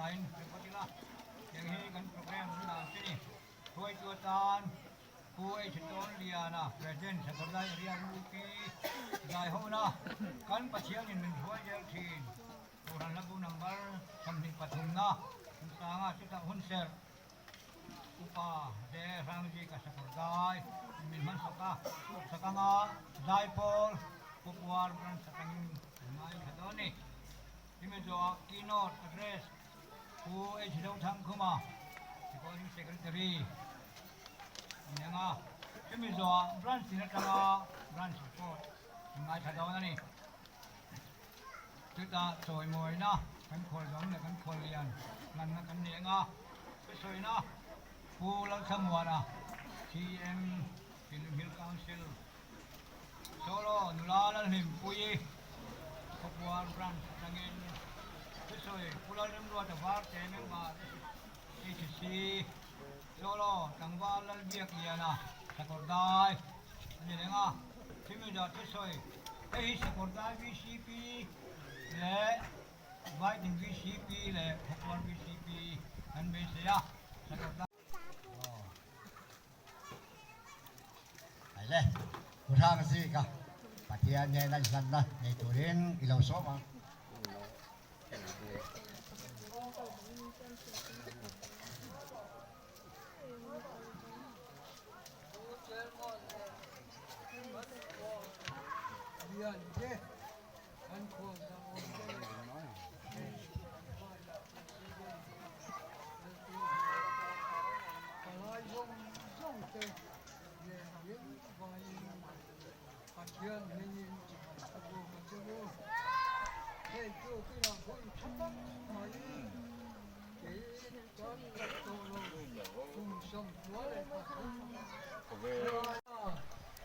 thain hre phawt ila, tiang hi kan program hun dan che ni. Hruaitu atan Pu H Tawnliana, President, Sakawrdai Area UP, Zaihawna, kan Pathianin min hruai zel thin. Kohhran Hlabu number 23 na chungchanga chutah hunserh Upa Ze Hrangzika Sakawrdai in min hmansak a, sakanga Zaipawl Pupuar Branch atangin kan ngaithla dawn a ni. Hemi zawhah Keynote Address Pu H Zothangkhuma, Recording Secretary a ni ang a, hemi zawhah Branch tin atanga Branch Report kan ngaithla dawn a ni. Chutah chawimawina kan khualzawm leh kan khuallian hlanna kan ni ang a, thusawiina Pu Lalthlamuana, CM, Film Hill Council, Solo nula Lalhlimpuii, Khawpuar Branch atangin thusawi Pu Lalremruata Varte member HC, Solo tlangval Lalbiakliana, Sakawrdai a ni reng a. Chumi zah thusawi hei hi Sakawrdai VCP leh Vaitin VCP leh Khawpuar VCP kan beisei a, Sakawrdai. Hei le, Pu Hrangzika, Pathian nena inhlanna nei turin i lo sawm ang.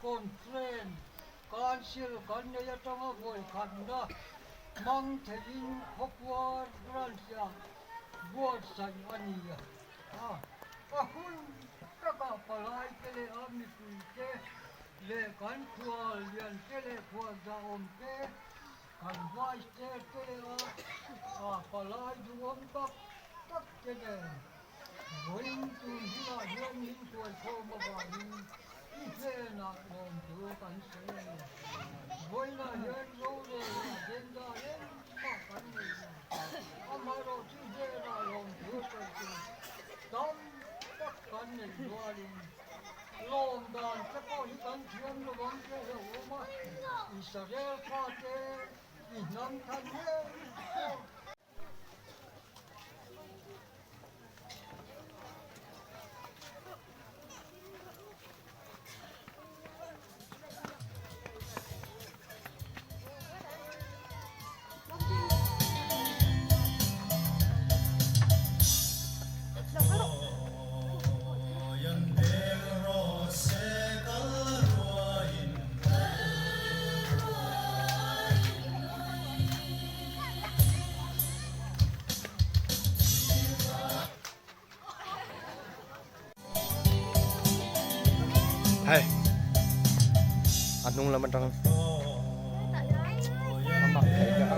Conference Council kan nei atanga vawi khatna hmang theiin Khawpuar Branch-ah buatsaih a ni a. A hun takah palaite leh a mipuite leh kan khual liante leh khual zahawm te, kan Vice Chair te leh a palai duhawm tak tak te nen Vawiin tun hunah hian min kuaikhawm avangin i hnenah lawmthu kan sawi a ni. Vawiinah hian rorel agenda engmah kan nei lo. Amaherawhchu hnenah lawmthu sawi tur tam tak kan nei rualin lawm dan te pawh hi kan thiam lo ang che hlauhawm a, Israel fate i hnam than ngei pawh. Hei a hnung lam atang a mak thei ta a.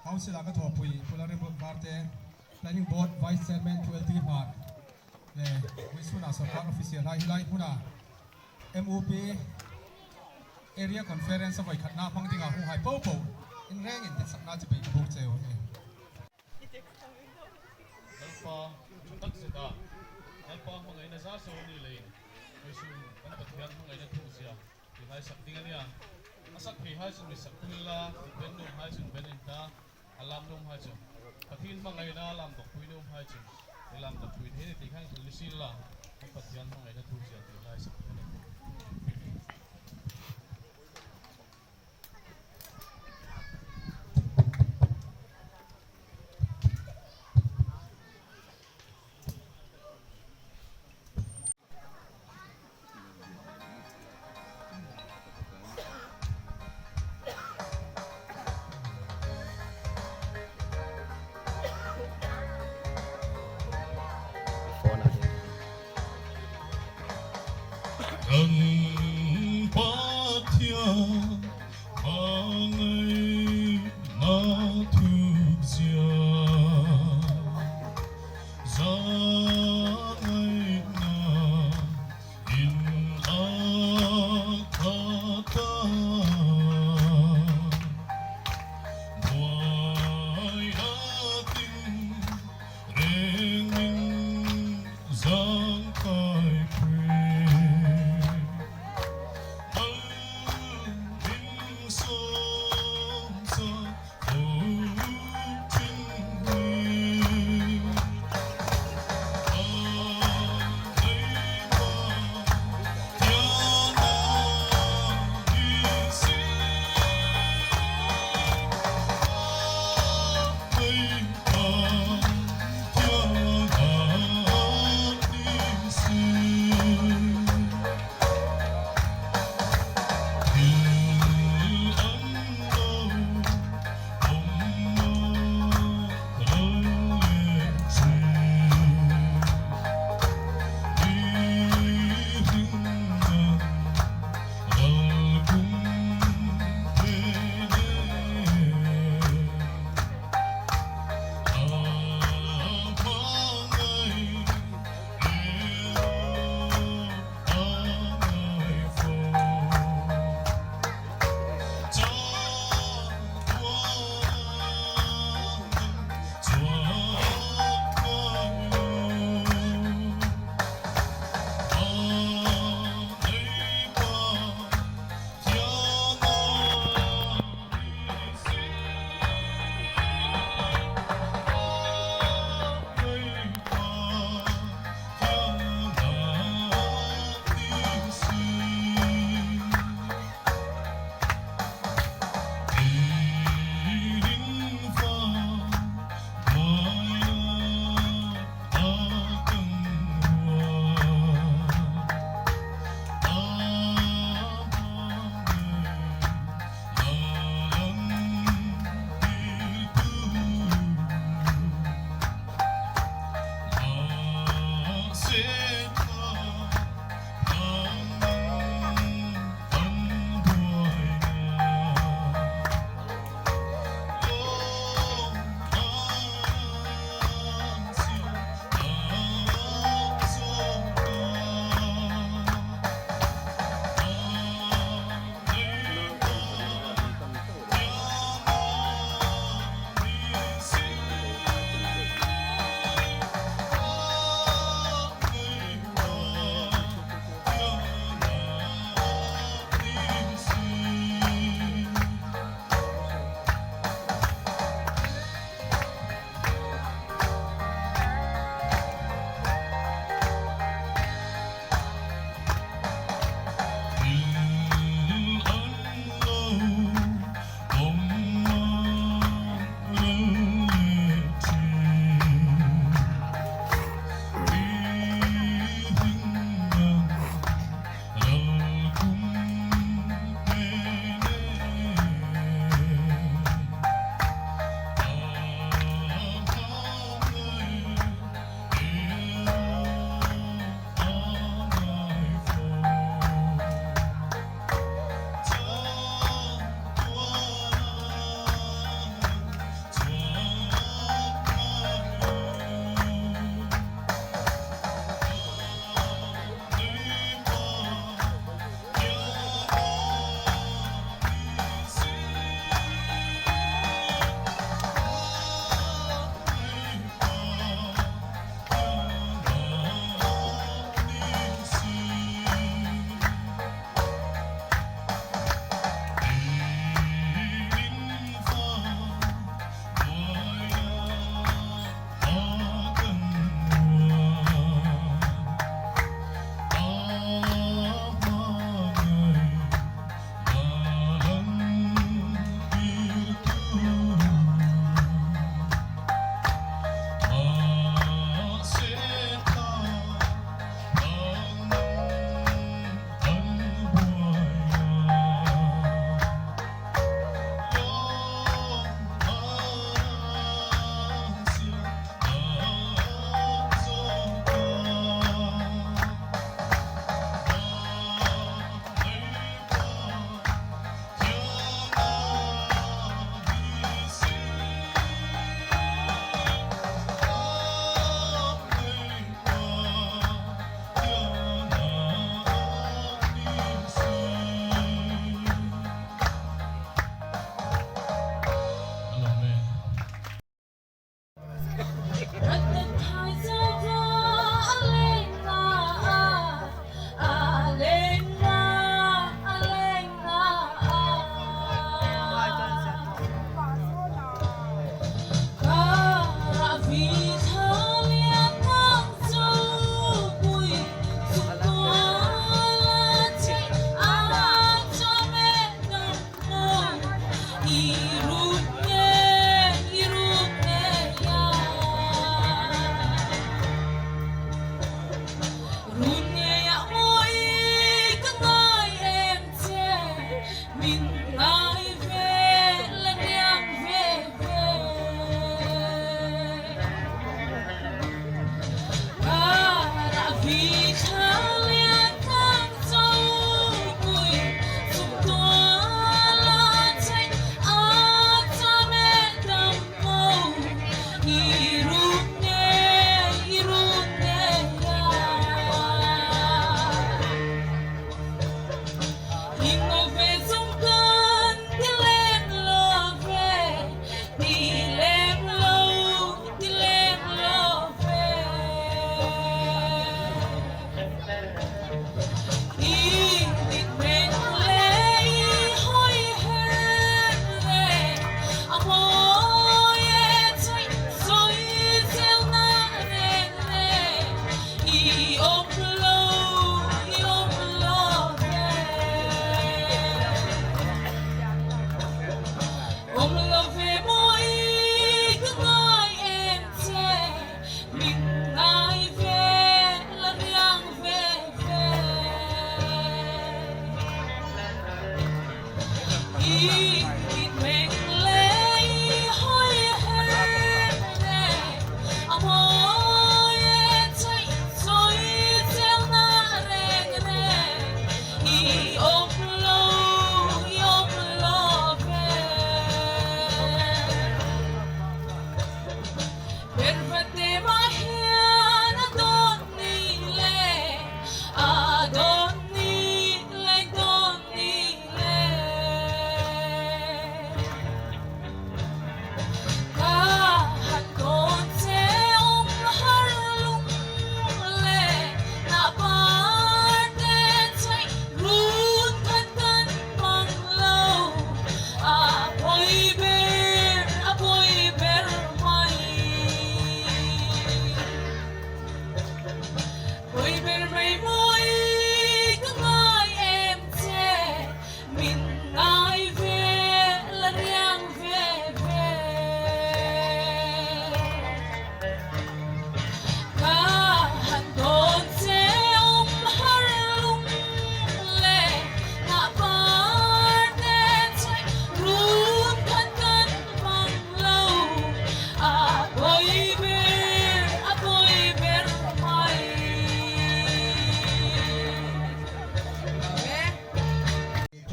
Council-a ka thawhpui Pu Lalremruat Varte, Planning Board Vice Chairman Pu LT Hmar leh Huichhunah Sorkar Official lai helai hmuna MUP Area Conference a vawikhatna hmang dingah hunghai po po in rengin titsakna chi bei ka buk cheu a ni. Lalpa tha tak zeta Lalpa hmangaihna zar zo ni leiin Huichhun kan Pathian hmangaihna thukzia Ti hai sak ding a nia. A sak phei hai chu mi sak pui la, ben num hai chu ben in ta, a lam num hai chu Pathian hmangaihna a lam dawk pui num hai chu i lam dawk pui thei ni tih kha in thil ni sil la, kan Pathian hmangaihna thu zia tih lai sak ding a ni. Kan Pathian hmangaihna thukzia Zahngaihna in a khat a, buai atin rengin zangkai pui.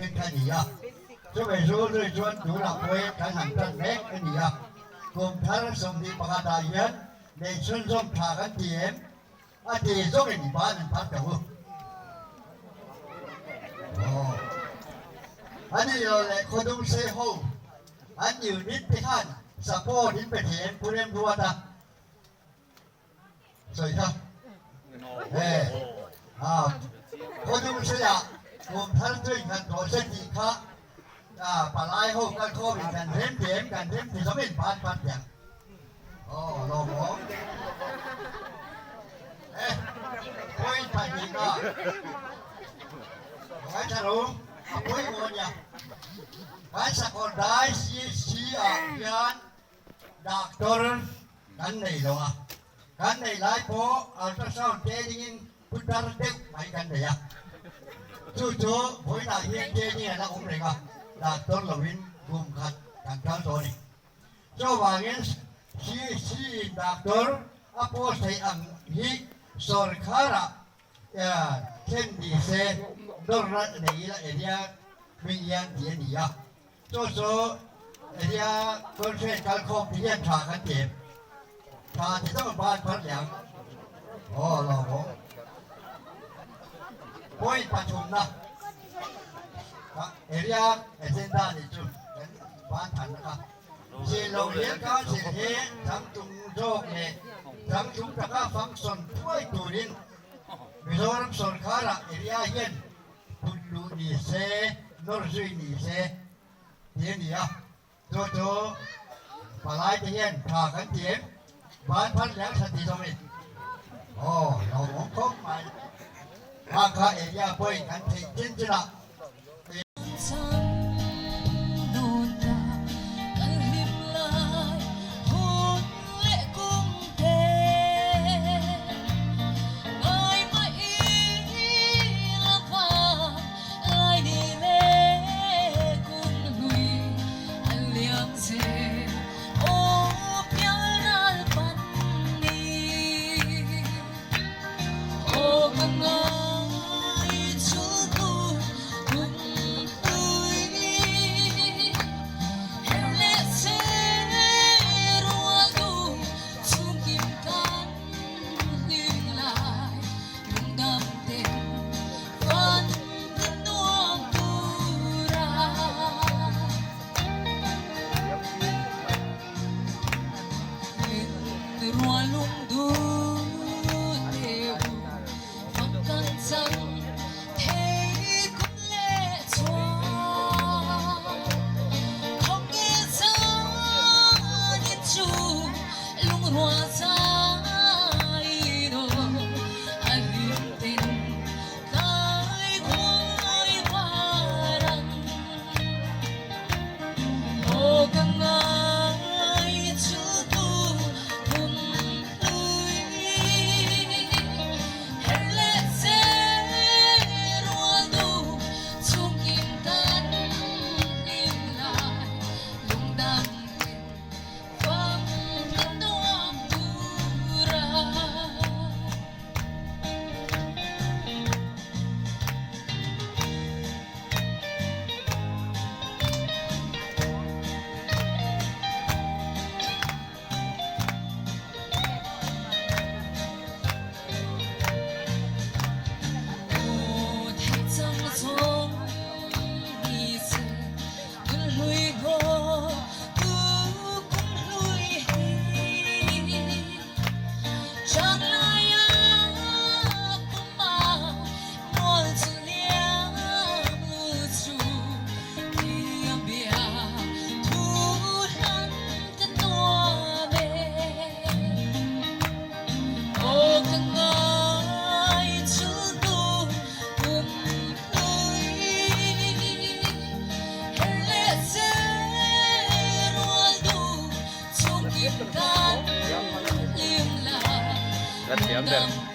Then kha ni a, chumei zu zui chuan tunah pawhin kan han tan mek a ni a, kum thar 21 ah hian nei chhunzawm tha kan ti em? A ti zawkin ban an phar tawh u. Aw. A ni lo leh khawdung sei ho an unit te khan support in pe thei em pu Remruat a sawi kha. He a khawdung seiah kum thar chu in han tawh se tih kha palai ho kal khawm in kan rem ti em kan rem ti zawmin ban phar teh. Aw lawmawm e point pahnih a ngaithla ro a pawimawh ania kan sakawr dai CHC ah hian doctor kan nei lo a kan nei lai pawh ultrasound te dingin putar deuh mai kan nei a chu chu vawiinah hian training an la awm reng a doctor lovin kum khat kan kal tawh a ni. Chuvangin CC in doctor a post theih ang hi sorkharah thlen ni se nawrna nei ila area hming hian tih a ni a. Chu chu area conference kalkhawm te hian tha kan ti em? Tha ti zawng ban phar leh ang. Aw lawmawm. Point pathumna area agenda nih chu kan ban than kha. Zin lo hian council hi changtlung zawk leh changtlung taka function thuai turin Mizoram sorkharah area hian put luh ni se, nawr zui ni se tih a ni a. Chu chu palai te hian tha kan ti em? Van phar liang tha ti zawng in. Aw, lawmawm khawp mai. Khang kha area pawhin kan theih chin chin ah. La thiam ber.